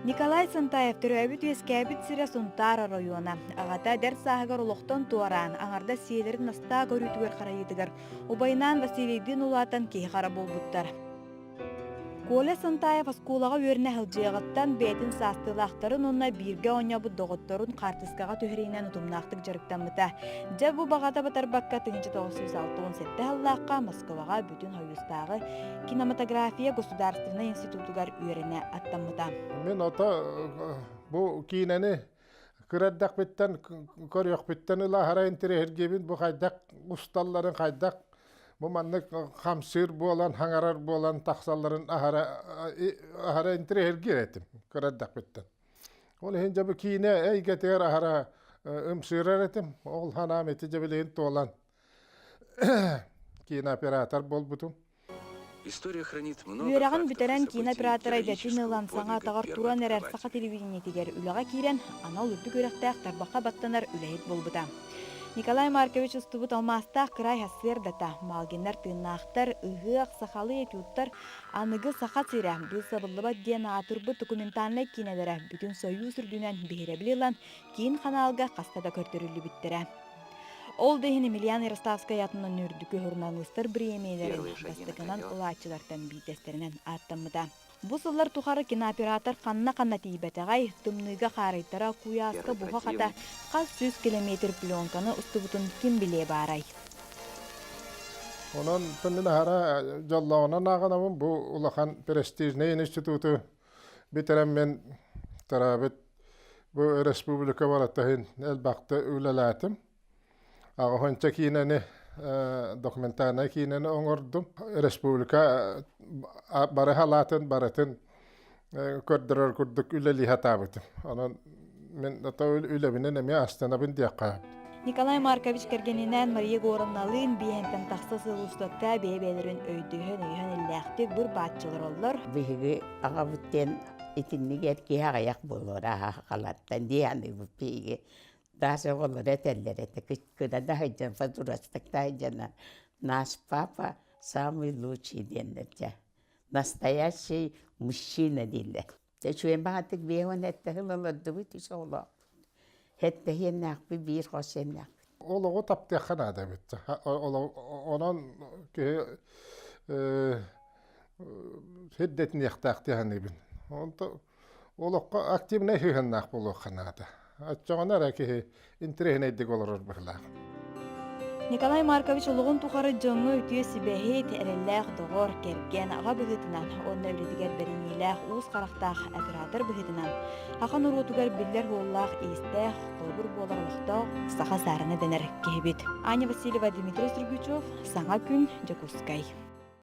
Николай Сантаев төрөөбүт-үөскээбит сирэ Сунтаар оройуона. Аҕата эдэр сааһыгар олохтон туораан, аҥардас сиэлэрин настаа көрүүтүгэр-харайыытыгар убайынаан Василийдыын улаатан киһи-хара буолбуттар. Коля Сантаев оскуолаҕа үөрэнэ сылдьыаҕыттан бэйэтин саастыылаахтарын уонна бииргэ оонньообут доҕотторун хаартыскаҕа түһэриинэн утумнаахтык дьарыктаммыта. Дьэ бу баҕата батарбакка 1967 сыллаахха Москваҕа бүтүн Союзтааҕы кинематография государственнай институтугар үөрэнэ аттаммыта. Мин ото бу киинэни кыра эрдэхпиттэн көрүөхпүттэн ыла аһара интэриэһиргиибин бу хайдах усталларын хайдах бу маннык хамсыыр буолан хаҥарар буолан тахсалларын аһара аһара интэриэһиргиир этим кыра эрдэхпиттэн. Ол иһин дьэ бу киинэ эйгэтигэр аһара ымсыырар этим. Ол санаам ити дьэ билигин туолан кинооператор буолбутум. Үөрэҕин бүтэрэн кинооператора идэтин ылан саҥа атаҕар туран эрэр саха телевидениетигэр үлэҕэ киирэн анал үрдүк үөрэхтээх тарбахха баттанар үлэһит буолбута. Николай Маркович устубут алмаастаах кыраай сарсыардата, Малгиннар тыыннаахтар, ыһыах, сахалыы этюдтар, аныгы Саха сирэ, быыс сабыллыбат диэн аатырбыт документальнай киинэлэрэ бүтүн Сойуус үрдүнэн биһирэбили ылан киин ханаалга хаста да көрдөрүллүбүттэрэ. Ол да иһин Емельян Ярославскай аатынан үрдүкү суруналыыстар бириэмийэлэрин бастакынан ылааччылартан биирдэстэринэн ааттаммыта. Бу сыллар тухары кинооператор ханна-ханна тиийбэтэҕэй, тымныыга хаарыйтара, куйааска буһа-хата хас сүүс километр пленканы устубутун ким билиэ баарай? Онон мин аһара дьоллооҕунан ааҕынабын бу улахан престижнэй институту бүтэрэммин төрөөбүт бу республика барытын элбэхтэ үлэлээтим. Аҕыһынча киинэни документальнай киинэни оҥордум. Республика бары халаатын барытын көрдөрөр курдук үлэлии сатаабытым. Онон мин үлэбинэн эмиэ астынабын диэххэ. Николай Маркович кэргэнинээн Мария Егоровналыын биэһэнтэн тахса сыл устата бэйэ-бэйэлэрин өйдөһөн-өйөһөн иллээхтик быр бааччылар оллор. Биһиги аҕабыт диэн итинник эр киһи аҕыйах буолуор аһаҕалартан дии аныыбыт биһиги даже оҕолоро этэллэр этэ кыра да сылдьан подросток да сылдьан наш папа самый лучший диэннэр дьэ настоящий мужчина дииллэр дьэ үчүгэй баҕатык биэһ сэттэ сыл олордубут үс оҕолоохпут сэттэ сиэннээхпит биир хос сиэннээхпит Олоҕу таптыахха наада эбит. Онон киһи сирдэтиниэхтээх дии саныыбын. Онто олоххо активнай сыһыаннаах буолуохха наада. Оччоҕуна эрэ киһи интэриэһинэйдик олорор быһыылаах. Николай Маркович олоҕун тухары дьоҥҥо үтүө сүбэһит, эрэллээх доҕор, кэргэн, аҕа быһыытынан уонна үлэтигэр бэриниилээх уус харахтаах оператор быһыытынан саха норуотугар биллэр суоллаах иистээх, холобур буолар олохтоох саха саарына дэнэр киһибит. Аня Васильева, Дмитрий Сергучев, Саҥа күн, Дьокуускай.